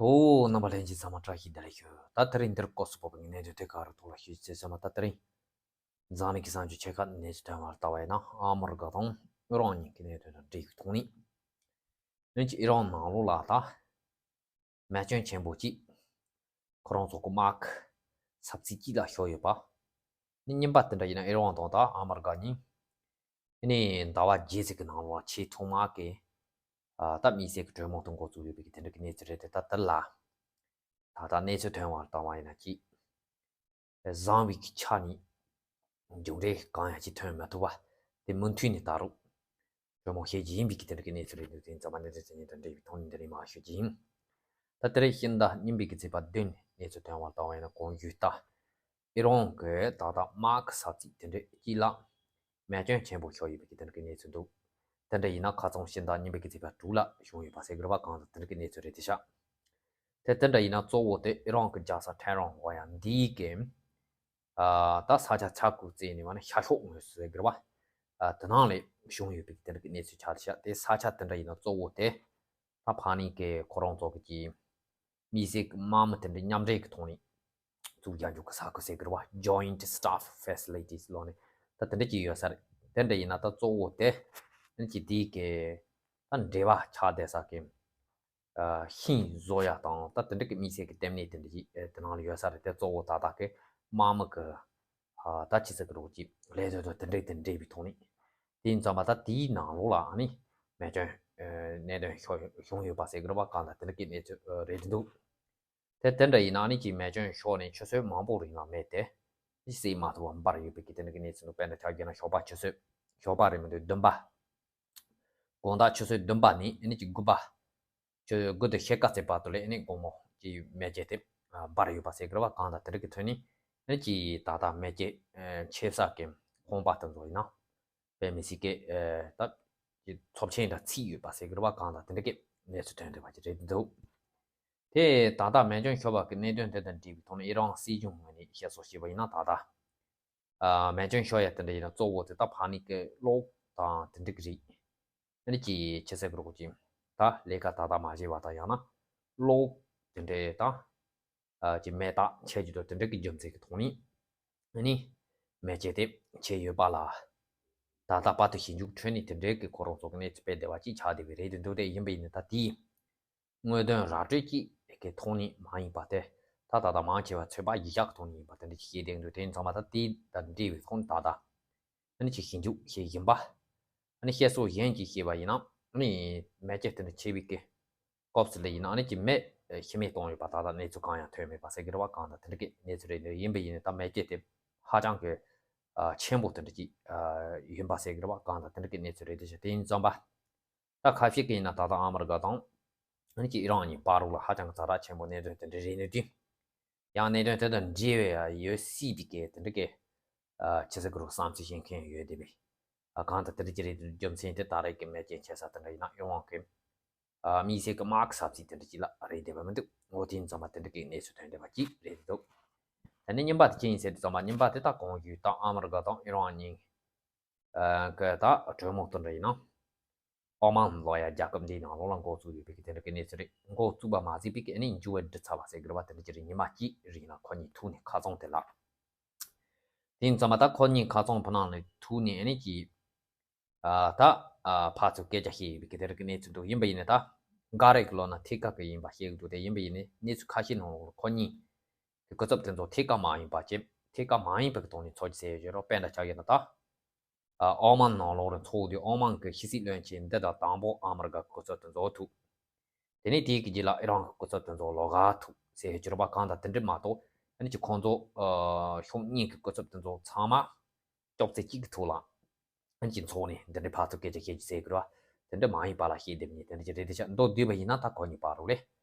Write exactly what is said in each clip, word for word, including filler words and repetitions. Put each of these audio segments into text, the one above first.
ཧོ། རྣམ་པ་ལྷན་རྒྱས་ཚང་མ་བཀྲ་ཤིས་བདེ་ལེགས་ཞུ། ད་དེ་རིང་འདིར་སྐོར་སུ་བབས་པའི་གནས་ཚུལ་དེ་ག་རུ་ཐོག་ལ་ཞུ་ཅེས་བྱ་མ། ད་དེ་རིང་འཛམ་གླིང་གི་གསར་འགྱུར་ཆེ་ཁག་གནས་ཚུལ་ཐོན་པར་ལྟ་བ་ཡིན་ན། ཨ་མི་རི་ཀ་དང་ཨི་རན་གཉིས་ཀྱི་གནས་ཚུལ་དང་འབྲེལ་བའི་ཐོག་ནས། འོན་ཀྱང་ཨི་རན་ནང་ལོགས་ལ་ད་མེ་སྐྱོན་ཆེན་པོ་གཅིག་ཁོ་རང་ཚོ་གི་དམག་གི་ས་ཚིགས་གཅིག་ལ་ཤོར་ཡོད་པ། ནི་རྙིང་པ་དེ་འདྲ་ཡིན་ན་ཨི་རན་དང་ད་ཨ་མི་རི་ཀ་གཉིས་ནི་ཟླ་བ་བརྒྱད་ཙམ་གྱི་ནང་ལོགས་ཆེས་ཐོག་མ་གི་ཨ་ད་དམིགས་བསལ་གྱི་གྲོས་མོལ་དུ་འགོ་བཙུགས་ཡོད་པའི་གི་དེ་འདྲ་གི་གནས་ཚུལ་རེད་དེ། ད་དེ་ལ་ད་ལྟ་གནས་ཚུལ་ཐོན་པར་བལྟས་པ་ཡིན་ན་གཅིག་བཟང་བའི་གི་ཆ་ནས་མཇུག་འབྲས་གང་ཡང་ཅིག་ཐོན་མ་ཐུབ་པ་དེ་མུ་མཐུད་ནས་ད་རུང་གྲོས་མོལ་བྱེད་ཀྱི་ཡིན་པའི་གི་དེ་འདྲ་གི་གནས་ཚུལ་རེད་འདུག་དེ་ཚང་མ་གནས་ཚུལ་དེ་ཉིད་དང་འབྲེལ་བའི་ཐོག་ནས་འདི་རིང་མར་ཞུ་རྒྱུ་ཡིན། ད་དེ་རིང་ཤིང་རྟ་རྙིང་པའི་གི་ཚེས་པ་བདུན་གནས་ཚུལ་ཐོན་པར་བལྟས་པ་ཡིན་ན། གོང་ཞུས་ལྟར་ཨི་རན་གྱི་ད་ལྟ་དམག་གི་ས་ཚིགས་དེ་འདྲ་གཅིག་ལ་མེ་སྐྱོན་ཆེན་པོ་ཤོར་ཡོད་པའི་གི་དེ་འདྲ་གི་གནས་ཚུལ་འདུག་དེ་འདྲ་ཡིན་ན་ཁ་སང་ཕྱི་ཟླ་གཉིས་པའི་གི་ཚེས་པ་དྲུག་ལ་བྱུང་ཡོད་པ་ཟེར་གི་རེད་པ། གང་ལྟར་དེ་འདྲ་གི་གནས་ཚུལ་རེད་དེ་ཤག་དེ་དེ་འདྲ་ཡིན་ན་གཙོ་བོ་དེ་ཨི་རན་གི་རྒྱལ་ས་ཐེ་རན་འོ་ཡ་འདིའི་གི་ཨ་ད་ས་ཆ་ཆ་ཁུག་བརྩིས་ནས་བ་ན་ཤར་ཕྱོགས་ངོས་སུ་ཟེར་གི་རེད་པ། ཨ་དེ་ནང་ལ་བྱུང་ཡོད་པའི་གི་དེ་འདྲ་གི་གནས་ཚུལ་ཆགས་དེ་ཤག་དེ་ས་ཆ་དེ་འདྲ་ཡིན་ན་གཙོ་བོ་དེ་ད་ཕ་ནི་གི་ཁོ་རང་ཚོ་གི་གི་མི་སེར་གྱི་དམག་མི་དེ་འདྲ་མཉམ་འབྲེལ་གྱི་ཐོག་ནས་བཙུགས་རྒྱག་རྒྱུ་གི་ས་ཁུལ་ཟེར་གི་རེད་པ། Joint Staff Facilities ལབ་ནས་ད་དེ་འདྲ་ཅིག་ཡོད་ས་རེད། དེ་འདྲ་ཡིན་ན་ད་གཙོ་བོ་དེ་ཨ་ནི་ཅིག་དེའི་གི་ད་འབྲེལ་བ་ཆགས་བསྡད་ས་གི་ཨ་ཤིང་བཟོ་ཡ་དང་ད་དེ་འདྲ་གི་དམིགས་བསལ་གྱི་ལྟེ་གནས་དེ་འདྲ་ཅིག་ཨ་དེ་ནང་ལ་ཡོད་ས་རེད། དེ་གཙོ་བོ་ད་ལྟ་གི་དམག་མི་གི་ཨ་ད་ཅི་ཟེར་གི་རེད་པ། ཅིག་ལས་དོན་དང་དེ་འདྲ་དང་འབྲེལ་བའི་ཐོག་ནས། དེ་ཡིན་ཙང་མ་ད་དེའི་ནང་ལོགས་ལ་ཨ་ནི་མེ་སྐྱོན་ཨ་གནད་དོན་ཤོར་བྱུང་ཡོད་པ་ཟེར་གི་རེད་པ། གང་ལྟར་དེ་འདྲ་གི་གནས་ཚུལ་ཨ་རེད་འདུག་དེ་དེ་འདྲ་ཡིན་ན་ཨ་ནི་ཅིག་མེ་སྐྱོན་ཤོར་ནས་ཆུད་ཟོས་མང་པོ་རིང་ལ་མེད་དེ། ཨ་ནི་བསྲེག་མ་ཐུབ་པར་འབར་ཡོད་པའི་གི་དེ་འདྲ་གི་གནས་ཚུལ་འདུག་དཔེར་ན་ཆ་བཞག་ན་ཞོགས་པ་ཆུ་ཚོད་ཞོགས་པ་རེད་མི་འདུག་བདུན་པ། དགོང་དག་ཆུ་ཚོད་བདུན་པ་ནས་ཨ་ནི་ཅིག་དགུ་པ། ཆུ་དགུ་དང་ཕྱེད་ཀ་ཙམ་བར་དུ་ལ་ཨ་ནི་དགོང་མོ་ཀྱི་མེ་ལྕེ་དེ་ཨ་འབར་ཡོད་པ་ཟེར་གི་རེད་པ། གང་ལྟར་དེ་འདྲ་གི་ཐོག་ནས་ཨ་ནི་ཅིག་ད་ལྟ་མེ་ལྕེ་ཨ་མཆེད་ས་གི་ཁང་པ་དེ་ཚོ་ཡིན་ན་དཔེ་མི་སྲིད་ཀི་ཨ་ད་ཀྱི་ཚབས་ཆེན་འདྲ་ཚིག་ཡོད་པ་ཟེར་གི་རེད་པ། གང་ལྟར་དེ་འདྲ་གི་གནས་ཚུལ་ཐོན་བསྡད་པ་ཅིག་རེད་འདུག་དེ་ད་ལྟ་མེ་སྐྱོན་ཤོར་བ་གི་གནད་དོན་དེ་དང་འབྲེལ་བའི་ཐོག་ནས་ཨི་རན་སྲིད་གཞུང་ངོས་ནས་བཤད་སྲོལ་བྱས་པ་ཡིན་ན། ད་ལྟ་ཨ་མེ་སྐྱོན་ཤོར་ཡ་དེ་འདྲ་ཡིན་ན་གཙོ་བོ་དེ་ད་ཕ་ནི་གི་གློག་དང་དེ་འདྲ་གི་རིགས། ཨ་ནི་ཅིག་ཆེ་ཟེར་གི་རེད་པ། ཅིག་ད་ལས་ཀ་ད་ལྟ་མ་བྱས་པ་དང་ཡང་ན་གློག་དེ་འདྲ་དང་ཨ་ཅིག་མེ་སྟག་མཆེད་རྒྱུ་དང་དེ་འདྲ་གི་རྒྱུ་མཚན་གི་ཐོག་ནས་ཨ་ནི་མེ་ལྕེ་དེ་མཆེད་ཡོད་པ་ལ། ད་ལྟ་བར་དུ་ཞིབ་འཇུག་ཁྲོད་ནས་དེ་འདྲའི་གི་ཁོ་རང་ཚོ་གི་གནས་ཚུལ་སྤེལ་བསྡད་པ་ཅིག་ཆགས་བསྡད་པའི་རེད་དེ་འདུག་དེ་ཡིན་པ་ཡིན་ན་ད་དེའི་དངོས་དོན་ར་སྤྲོད་ཅིག་གི་ཐོག་ནས་མ་ཡིན་པ་དེ། ད་ད་ལྟ་མང་ཆེ་བ་ཚོད་དཔག་གཞི་བཞག་གི་ཐོག་ནས་ཡིན་པ་དེ་འདྲ་ཅིག་བཤད་བསྡད་འདུག་དེ་ཡིན་ཙང་མ་ད་དེ་དང་འབྲེལ་བའི་ཐོག་ནས་ད་ལྟ་ཨ་ནི་ཅིག་ཞིབ་འཇུག་བྱེད་བཞིན་པ། ཨ་ནི་བཤད་སྲོལ་གཞན་ཅིག་བཤད་པ་ཡིན་ན་ཨ་ནི་མེ་ལྕེ་དེ་འདྲ་མཆེད་པའི་གི་སྐབས་སུ་ལ་ཡིན་ན་ཨ་ནི་ཅིག་མེ་ཤི་རྨས་བཏང་ཡོད་པ་ད་ལྟ་གནས་ཚུལ་གང་ཡང་ཐོན་མེད་པ་ཟེར་གི་རེད་པ། གང་ལྟར་དེ་འདྲ་གི་གནས་ཚུལ་རེད་འདུག་ཡིན་པ་ཡིན་ན་ད་མེ་ལྕེ་དེ་ཧ་ཅང་གི་ཨ་ཆེན་པོ་དེ་འདྲ་ཅིག་ཨ་ཡིན་པ་ཟེར་གི་རེད་པ། གང་ལྟར་དེ་འདྲ་གི་གནས་ཚུལ་རེད་འདུག་དེ་ཡིན་ཙང་པ། ད་ཁ་ཤས་ཀྱིས་ཡིན་ན་ད་ལྟ་ཨ་མི་རི་ཀ་དང་ཨ་ནི་ཅིག་ཨི་རན་གཉིས་བར་ལ་ཧ་ཅང་གི་ཛ་དྲག་ཆེན་པོ་གནད་དོན་དེ་འདྲ་རེད་འདུག་ཡང་གནད་དོན་དེ་དང་འབྲེལ་བའི་ཡོད་སྲིད་པའི་གི་དེ་འདྲ་གི་ཨ་ཆེ་ས་གི་རུ་བསམ་ཚུལ་བཤད་མཁན་ཡོད་བསྡད་པས། ཨ་གང་ལྟར་དེ་འདྲ་ཅིག་རེད་འདུག་རྒྱུ་མཚན་དེ་ད་རེས་ཀྱི་མེ་ལྕེ་མཆེད་ས་དེ་འདྲ་ཡིན་ན་ཨི་རན་གི་ཨ་དམིགས་བསལ་གྱི་དམག་གི་ས་ཚིགས་དེ་འདྲ་ཅིག་ལ་རེད་བསྡད་པ་མི་འདུག་འོ་དེ་ཡིན་ཙང་མ་དེ་འདྲ་གི་གནས་ཚུལ་ཐོན་བསྡད་པ་ཅིག་རེད་འདུག་ད་ནི་རྙིང་པ་དེ་ཅི་ཡིན་ཟེར་དུས་ཙམ་པ་རྙིང་པ་དེ་ད་གོང་ཞུས་ད་ཨ་མི་རི་ཀ་དང་ཨི་རན་གཉིས་ཨ་གི་ད་གྲོས་མོལ་དེ་འདྲ་ཡིན་ན། ཨོ་མན་ལབ་ཡ་རྒྱལ་ཁབ་འདིའི་ནང་ལོགས་ལ་འགོ་བཙུགས་ཡོད་པའི་གི་དེ་འདྲ་གི་གནས་ཚུལ་རེད། འགོ་བཙུགས་པ་མ་ཟད་པའི་གི་ཨ་ནི་མཇུག་བསྒྲིལ་ཚར་བ་ཟེར་གི་རེད་པ། དེ་འདྲ་ཅིག་རེད། ཉི་མ་གཅིག་རིང་ལ་ཁོ་གཉིས་ཐུག་ནས་ཁ་སང་དེ་ལ། དེ་ཡིན་ཙང་མ་ད་ཁོ་གཉིས་ཁ་སང་བུ་ནང་ལ་ཐུག་ནས་ཨ་ནི་ཅིག་ཨ་ད་ཨ་ཕར་ཚུར་སྐད་ཆ་བཤད་ཡོད་པའི་གི་དེ་འདྲ་གི་གནས་ཚུལ་འདུག་ཡིན་པ་ཡིན་ན་ད་འགའ་རེ་གི་ལོག་ན་ཐད་ཀར་གི་ཡིན་པ་བཤད་གི་འདུག་དེ་ཡིན་པ་ཡིན་ན་གནས་ཚུལ་ཁ་ཤས་ནང་ལོགས་ལ་ཁོ་གཉིས་གི་སྐུ་ཚབ་དེ་ཚོ་ཐད་ཀར་མ་ཡིན་པ་བྱས། ཐད་ཀར་མ་ཡིན་པ་གི་ཐོག་ནས་ཚོགས་ཀྱི་ཟེར་ཡོད་ཀྱི་རེད། དཔེར་ན་ཆ་བཞག་ན་ད། ཨ་ཨོ་མན་ནང་ལོགས་ལ་འཚོགས་དུས་ཨོ་མན་གྱི་ཕྱི་སྲིད་བློན་ཆེན་འདི་དང་དང་པོ་ཨ་མི་རི་ཀ་གི་སྐུ་ཚབ་དེ་ཚོ་ཐུག་དེ་ནས་དེའི་གི་རྗེས་ལ་ཨི་རན་གྱི་སྐུ་ཚབ་དེ་ཚོ་ལོགས་ཀ་ཐུག་ཟེར་གྱི་རེད་པ། གང་ལྟར་དེ་འདྲ་མ་གཏོགས་ཨ་ནི་ཅིག་ཁོང་ཚོ་ཨ་ཕྱོགས་གཉིས་ཀྱི་སྐུ་ཚབ་དེ་ཚོ་ཚང་མ་སྐྱོབ་རྩེ་གཅིག་གི་ཐོག་ལ་ཨ་ནི་ཅིག་འཚོགས་ནས་འདི་འདྲའི་ཕར་ཚུར་སྐད་ཆ་བཤད་རྒྱུ་ཟེར་གྱི་རེད་པ། དེ་འདྲ་མ་ཡིན་པ་ལ་བཤད་བསྡད་མཁན་དེ་འདྲ་ཅིག་རེད། དེ་ཆ་མདོར་བསྡུས་པ་ཡིན་ན་ད་ཁོ་གཉིས་བར་ལ་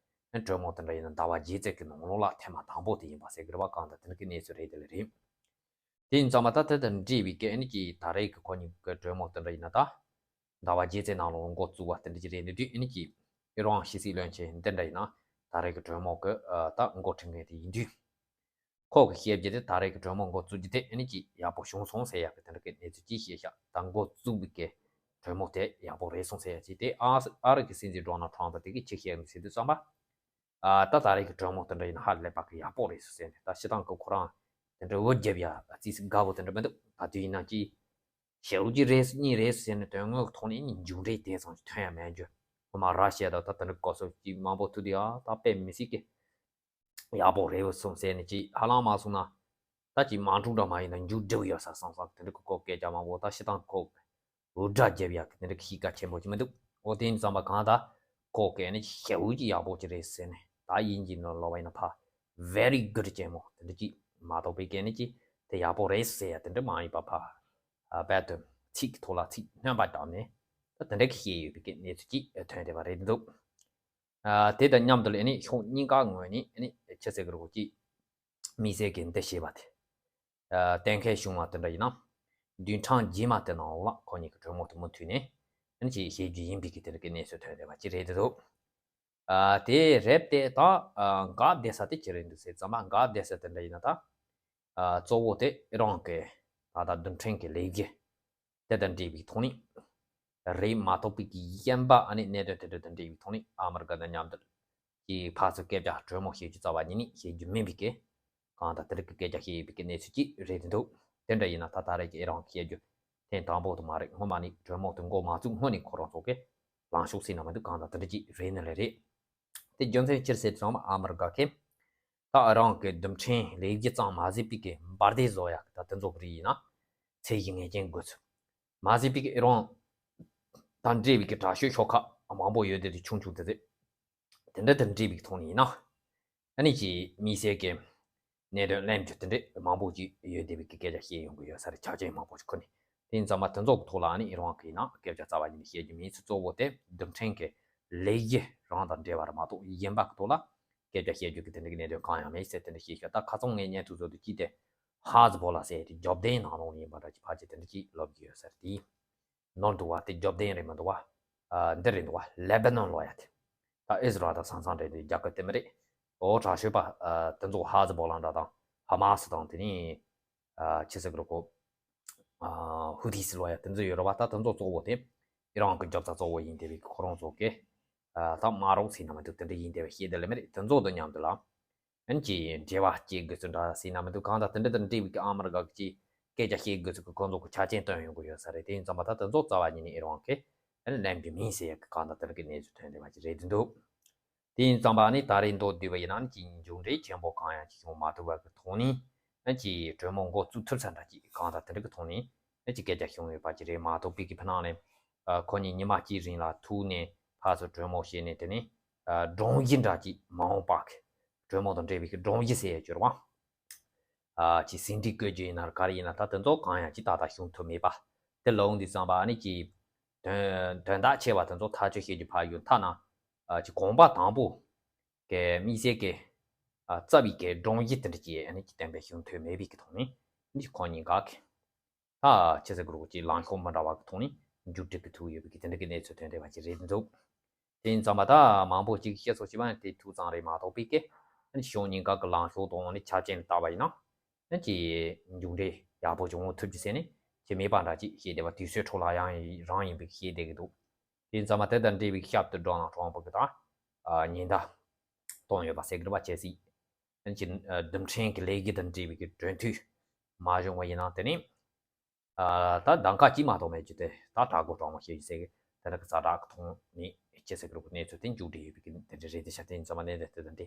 ཨ་ནི་གྲོས་མོལ་དེ་འདྲ་ཡིན་ན་ཟླ་བ་བརྒྱད་ཙམ་གྱི་ནང་ལོགས་ལ་ཐེངས་མ་དང་པོ་དེ་ཡིན་པ་ཟེར་གྱི་རེད་པ། གང་ལྟར་དེ་འདྲ་གི་གནས་ཚུལ་རེད། དེ་ལ་རེད། དེ་ཡིན་ཙང་མ་ད་དེ་དང་འབྲེལ་བའི་གི་ཨ་ནི་ཅིག་ད་རེས་ཀྱི་ཁོ་གཉིས་ཀྱི་གྲོས་མོལ་དེ་འདྲ་ཡིན་ན་ད། ཟླ་བ་བརྒྱད་ཙམ་ནང་ལོགས་འགོ་བཙུགས་པ་དེ་འདྲ་ཅིག་རེད་འདུག་ཨ་ནི་ཅིག་ཨི་རན་ཕྱི་སྲིད་བློན་ཆེན་འདི་འདྲ་ཡིན་ན་ད་རེས་ཀྱི་གྲོས་མོལ་གི་ཨ་ད་འགོ་ཁྲིད་མཁན་དེ་ཡིན་དུས། ཁོ་གི་བཤད་རྒྱུ་དེ་ད་རེས་ཀྱི་གྲོས་མོལ་འགོ་བཙུགས་རྒྱུ་དེ་ཨ་ནི་ཅིག་ཡག་པོ་བྱུང་སོང་ཟེར་ཡག་གི་དེ་འདྲ་གི་གནས་ཚུལ་ཅིག་བཤད་ཤག་ད་འགོ་བཙུགས་པའི་གི་གྲོས་མོལ་དེ་ཡག་པོ་རེད་སོང་ཟེར་ཡག་ཅིག་དེ་ཨ་ཨ་རི་གི་སྲིད་འཛིན་ཌོ་ནལ་ཊམ་པ་དེ་གིས་ཅིག་བཤད་ཡོད་ཟེར་དུས་ཙམ་པ། ཨ་ད་ད་རེས་ཀྱི་གྲོས་མོལ་དེ་འདྲ་ཡིན་ན་ཧ་ལས་པ་གི་ཡག་པོ་རེད་ཟེར་ནས། ད་སྤྱིར་བཏང་གི་ཁོ་རང་དེ་འདྲ་འུད་རྒྱབ་ཡ་ཙིག་ཙིག་དགའ་བོ་དེ་འདྲ་མི་འདུག་ད་དུས་ཡིན་ན་ཅི་ཞེ་པོ་ཅིག་རེད་གཉིས་རེད་ཟེར་ནས་དོན་དངོས་ཀྱི་ཐོག་ནས་མཇུག་འབྲས་དེ་ཙམ་ཞིག་ཐོན་ཡ་མེད་རྒྱུ། ཁོ་མ་ར་ཤི་ཡ་ད་ད་དེ་འདྲ་སྐབས་སུ་ཅིག་མང་པོ་ཐུག་དུས་ཨ་ད་དཔེ་མི་སྲིད་ཀི་ཡག་པོ་རེད་བ་སོང་ཟེར་ནས་ཅིག་ཧ་ལམ་མ་སོང་ན། ད་ཅིག་མ་འགྲོ་འདྲ་མ་ཡིན་ན་མཇུག་སྒྲིལ་ཡོད་ས་བསམ་བསམ་དེ་འདྲ་གི་ཁོ་སྐད་ཆ་མང་པོ། ད་སྤྱིར་བཏང་ཁོ་འུར་སྒྲ་རྒྱབ་ཡག་གི་དེ་འདྲ་གི་གཤིས་ཀ་ཆེན་པོ་ཅིག་མི་འདུག་འོ་དེ་ཡིན་ཙམ་པ་གང་ལྟར་ཁོ་སྐད་ནི་ཞེ་པོ་ཅིག་ཡག་པོ་ཅིག་རེད་ཟེར་ནས། ད་དབྱིན་ཇིའི་ནང་ལོག་པ་ཡིན་ན་ཕ་very good ཅན་མོ་དེ་འདྲ་ཅིག་མ་གཏོགས་པའི་སྐད་ནི་ཅིག་དེ་ཡག་པོ་རེད་ཟེར་ཡ་དེ་འདྲ་མ་ཡིན་པ་ཕ། ཨ་རྦད་དེ་ཚིག་གི་ཐོག་ལ་ཚིག་སྣོན་པ་བཏང་ནས་ད་དེ་འདྲ་གི་བཤད་ཡོད་པའི་གི་གནས་ཚུལ་ཅིག་ཐོན་བསྡད་པ་རེད་འདུག་ཨ་དེ་དང་མཉམ་དུ་ལ་ཨ་ནི་ཕྱོགས་གཉིས་ཀ་ངོས་ནས་ཨ་ནི་ཅི་ཟེར་གི་རེད་གོ་ཅིག་དམིགས་བསལ་གྱི་འདི་ཞེས་པ་དེ། ཨ་གཏན་འཁེལ་བྱུང་བ་དེ་འདྲ་ཡིན་ན། བདུན་ཕྲག་རྗེས་མ་དེ་ནང་ལ་ཁོ་གཉིས་ཀྱི་གྲོས་མོལ་དེ་མུ་མཐུད་ནས་ཨ་ནི་ཅིག་བྱེད་རྒྱུ་ཡིན་པའི་གི་དེ་འདྲ་གི་གནས་ཚུལ་ཐོན་བསྡད་པ་ཅིག་རེད་འདུག་ཨ་དེ་རེད་དེ་ད་ཨ་འགག་བསྡད་ས་དེ་ཅི་རེད་འདུག་ཟེར་ཙམ་པ། འགག་བསྡད་ས་དེ་འདྲ་ཡིན་ན་ད། ཨ་གཙོ་བོ་དེ་ཨི་རན་གྱི་ད་ལྟ་རྡུལ་ཕྲན་གྱི་ལས་གཞི་དེ་དང་འབྲེལ་བའི་ཐོག་ནས། རེད་མ་གཏོགས་པའི་གི་གཞན་པ་ཨ་ནི་གནད་དོན་དེ་འདྲ་དང་འབྲེལ་བའི་ཐོག་ནས་ཨ་མི་རི་ཀ་དང་མཉམ་དུ་གི་ཕར་ཚུར་སྐད་ཆ་གྲོས་མོལ་བྱེད་རྒྱུ་རྩ་བ་ཉིད་ནས་བྱེད་རྒྱུ་མིན་པའི་གི་གང་ལྟར་དེ་རིགས་ཀྱི་སྐད་ཆ་བཤད་ཡོད་པའི་གི་གནས་ཚུལ་ཅིག་རེད་འདུག་དེ་འདྲ་ཡིན་ན་ད་ད་རེས་ཀྱི་ཨི་རན་གྱི་བཤད་རྒྱུ་ཐེངས་དང་པོ་དེ་མ་རེད། སྔོན་མ་ནས་གྲོས་མོལ་དེ་འགོ་མ་བཙུགས་སྔོན་ནས་ཁོ་རང་ཚོ་གི་ལངས་ཕྱོགས་ཟེར་ན་མི་འདུག་གང་ལྟར་དེ་འདྲ་ཅིག་རེད་ནི་ལས་རེད། དེ་རྒྱུ་མཚན་ཅི་རེད་ཟེར་ཙམ་པ་ཨ་མི་རི་ཀ་གི་ད་ཨི་རན་གྱི་རྡུལ་ཕྲན་ལས་གཞི་ཙམ་མ་ཟད་པའི་གི་འབར་མདེལ་བཟོ་ཡག་ད་དེ་ཚོ་གི་རིགས་ཡིན་ན་ཚད་གཞི་ངེས་ཅན་དགོས་ཚུལ། མ་ཟད་པའི་གི་ཨི་རན་དང་འབྲེལ་བའི་གི་དྲག་ཤོས་ཤོག་ཁག་མང་པོ་ཡོད་དེ། དེ་ཆུང་ཆུང་དེ་རེད། དེ་འདྲ་དང་འབྲེལ་བའི་གི་ཐོག་ནས་ཡིན་ན་ཨ་ནི་ཅིག་དམིགས་བསལ་གྱི་གནད་དོན་གླེང་རྒྱུ་དེ་འདྲ་མང་པོ་ཅིག་ཡོད་བསྡད་པའི་གི་སྐད་ཆ་བཤད་ཡོང་གི་ཡོད་ས་རེད། ཆ་རྐྱེན་མང་པོ་ཞིག་ཁོ་ནས། དེ་ཡིན་ཙང་མ་དེ་ཚོ་གི་ཐོག་ལ་ཨ་ནི་ཨི་རན་གྱིས་ཡིན་ན་སྐད་ཆ་རྩ་བ་ཉིད་ནས་བཤད་རྒྱུ་མེད་ཚུལ། གཙོ་བོ་དེ་རྡུལ་ཕྲན་གྱི་ལས་གཞི་རང་དང་འབྲེལ་བ་རེད་མ་གཏོགས་གཞན་པ་གི་ཐོག་ལ་སྐད་ཆ་བཤད་རྒྱུ་གི་དེ་འདྲ་གི་གནད་དོན་གང་ཡང་མེད་ཟེར་དེ་འདྲ་བཤད་ཤག་ད་ཁ་སང་ངས་བརྙན་ཐུང་བཟོ་དུས་ཅིག་དེ་ཧ་ཛི་བོ་ལ་ཟེར་དེ་རྒྱབ་རྟེན་ནང་ལོགས་ཡིན་པ་འདྲ་ཅིག་ཕལ་ཆེར་དེ་འདྲ་ཅིག་ལབ་ཀྱི་ཡོད་ས་རེད། དེ་ནོར་འདུག་བ། དེ་རྒྱབ་རྟེན་རེད་མི་འདུག་བ། ཨ་འདི་རེད་འདུག་བ། ལེ་བྷ་ནོན་ལོ་ཡ་དེ། ད་ཨིས་ར་ཨེལ་དང་ས་མཚམས་འདྲ་དེ་རྒྱ་གར་དེ་མི་རེད། འོ་དྲག་ཤོས་པ་ཨ་དེ་ཚོ་ཧ་ཛི་བོ་ལ་འདྲ་དང་ཧ་མ་སི་དང་དེ་ནི་ཨ་ཆི་ཟེར་གི་རེད་གོ། ཨ་ཧུ་ཐི་སི་ལོ་ཡ་དེ་ཚོ་ཡོད་རེད་བ། ད་དེ་ཚོ་གཙོ་བོ་དེ་ཨི་རན་གི་རྒྱབ་རྩ་གཙོ་བོ་ཡིན་བསྡད་པའི་ཁོ་རང་ཚོ་གི་ཨ་ད་དམག་རོགས་ཟེར་ན་མི་འདུག་དེ་འདྲ་ཡིན་བསྡད་པ་ཤེས་བསྡད་ལེ་མི་རེད། དེ་ཚོ་དང་མཉམ་དུ་ལ། ཨན་གྱི་འབྲེལ་བ་སྐྱེ་དགོས་ཚུལ་འདྲ་ཟེར་ན་མི་འདུག་གང་ལྟར་དེ་འདྲ་དང་འབྲེལ་བའི་གི་ཨ་མི་རི་ཀ་གི་སྐད་ཆ་བཤད་དགོས་ཚུལ་གི་ཁོང་ཚོ་གི་ཆ་རྐྱེན་བཏོན་ཡོང་གི་ཡོད་ས་རེད། དེ་ཡིན་ཙང་མ་ད་དེ་ཚོ་རྩ་བ་ཉིད་ནས་ཨི་རན་གི་ཨན་ལེན་གི་མིན་ཟེར་ཡག་གི་གང་ལྟར་དེ་འདྲ་གི་གནས་ཚུལ་ཐོན་བསྡད་པ་ཅིག་རེད་འདུག་དེ་ཡིན་ཙང་མ་ནི་ད་རེས་མདོར་བསྡུས་པ་ཡིན་ན་ཨན་གྱི་མཇུག་འབྲས་ཆེན་པོ་གང་ཡང་ཅིག་བྱུང་མ་ཐུབ་པ་གི་ཐོག་ནས་ཨན་གྱི་གྲོས་མོལ་འགོ་བཙུགས་ཐུབ་ས་འདྲ་ཅིག་གང་ལྟར་དེ་འདྲ་གི་ཐོག་ནས་ཨན་གྱི་སྐད་ཆ་བྱུང་ཡོད་པ་ཅིག་རེད་མ་གཏོགས་པའི་གི་ཕ་ནང་ནས་ཨ་ཁོ་གཉིས་ཉི་མ་གཅིག་རིང་ལ་ཐུག་ནས་ཕར་ཚུར་གྲོས་མོལ་བྱས་ནས་དེ་ནས་ཨ་སྒྲོམ་གཞི་འདྲ་ཅིག་མ་འོངས་པ་གི་གྲོས་མོལ་དང་འབྲེལ་བའི་གི་སྒྲོམ་གཞི་ཟེར་ཡ་གྱུར་བ། ཨ་ཅིག་ཟིན་བྲིས་བཀོད་རྒྱུ་ཡིན་ན་ག་རེ་ཡིན་ན་ད་དེ་ཚོ་གང་ཡང་ཅིག་ཏག་ཏག་བྱུང་ཐུབ་མེད་པ། དེ་ལོག་འདི་བསམ་པ་ཨ་ནི་ཅིག་དོན་དོན་དག་ཆེ་བ་དེ་ཚོ་ཐག་གཅོད་བྱེད་རྒྱུ་ཕར་ཡོད་ཐ་ན་ཨ་ཅིག་གོམ་པ་དང་པོ་གི་དམིགས་བསལ་གི་ཨ་རྩ་བའི་གི་སྒྲོམ་གཞི་དེ་འདྲ་ཅིག་ཨ་ནི་ཅིག་གཏན་འབེབས་བྱུང་ཐུབ་མེད་པའི་གི་ཐོག་ནས་ཨ་ནི་ཅིག་ཁོང་གཉིས་ཀ་གི་ད་ཆི་ཟེར་གི་རེད་གོ་ཅིག་ལངས་ཕྱོགས་མི་འདྲ་བ་གི་ཐོག་ནས་མཇུག་སྒྲིལ་གི་ཐུག་ཡོད་པའི་གི་དེ་འདྲ་གི་གནས་ཚུལ་ཐོན་བསྡད་པ་ཅིག་རེད་འདུག་དེ་ཡིན་ཙང་མ་ད་མང་པོ་ཅིག་བཤད་སོགས་བྱས་པ་ནི་དེ་ཐུག་ཙང་རེད་མ་གཏོགས་པའི་གི་ཕྱོགས་གཉིས་ཀ་གི་ལངས་ཕྱོགས་དང་ནི་ཆ་རྐྱེན་ལ་བལྟས་པ་ཡིན་ན་ཅིག་མཇུག་འབྲས་ཡག་པོ་བྱུང་ཐུབ་ཀྱི་ཟེར་ནས་ཅིག་མེད་པ་འདྲ་ཅིག་བཤད་བསྡད་པ་དུས་ཚོད་འཕྲོ་བརླག་ཡང་རང་ཡིན་པའི་བཤད་བསྡད་གི་འདུག་དེ་ཡིན་ཙང་མ་དེ་དང་འབྲེལ་བའི་ཞབས་ཏུ་ཌོ་ནལ་ཊམ་ཕུ་གི་ད་ཉེན་བརྡ་བཏང་ཡོད་པ་ཟེར་གི་རེད་པ། ཅི་ཟེར། ཨ་ནི་ཅིག་ཨ་རྡུལ་ཕྲན་གྱི་ལས་འགུལ་དང་འབྲེལ་བའི་གི་གྲོས་མཐུན་མ་བྱུང་བ་ཡིན་ན་དེ་ནི་ཨ་ད་གདམ་ག་གཅིག་མ་གཏོགས་མེད་རྒྱུ་དེ་ད་དྲག་པོ་དྲག་མོ་བཤད་རྒྱུ་ཟེར་གི་དེ་འདྲ་གི་ཛ་དྲག་གི་ཐོག་ནས་ཅི་ཟེར་གི་རེད་གོ་གནས་ཚུལ་དེ་མཇུག་སྒྲིལ་ཡོད་པའི་གི་དེ་འདྲ་རེད། དེ་ཤ་དེ་ཡིན་ཙང་མ་གནས་དེ་དེ་དང་དེ་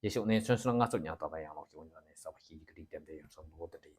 རྗེས་ཕྱོགས་གནས་ཚུལ་སོགས་ལ་ང་ཚོ་ཉམས་རྟོགས་པ་ཡང་ལོག་ཞུ་འོང་ནས་གསར་པ་ཤེས་ཀྱི་གི་རིགས་དེ་འདྲ་ཡོད་ས་འདུག་དེ་འདྲ་ཡིན།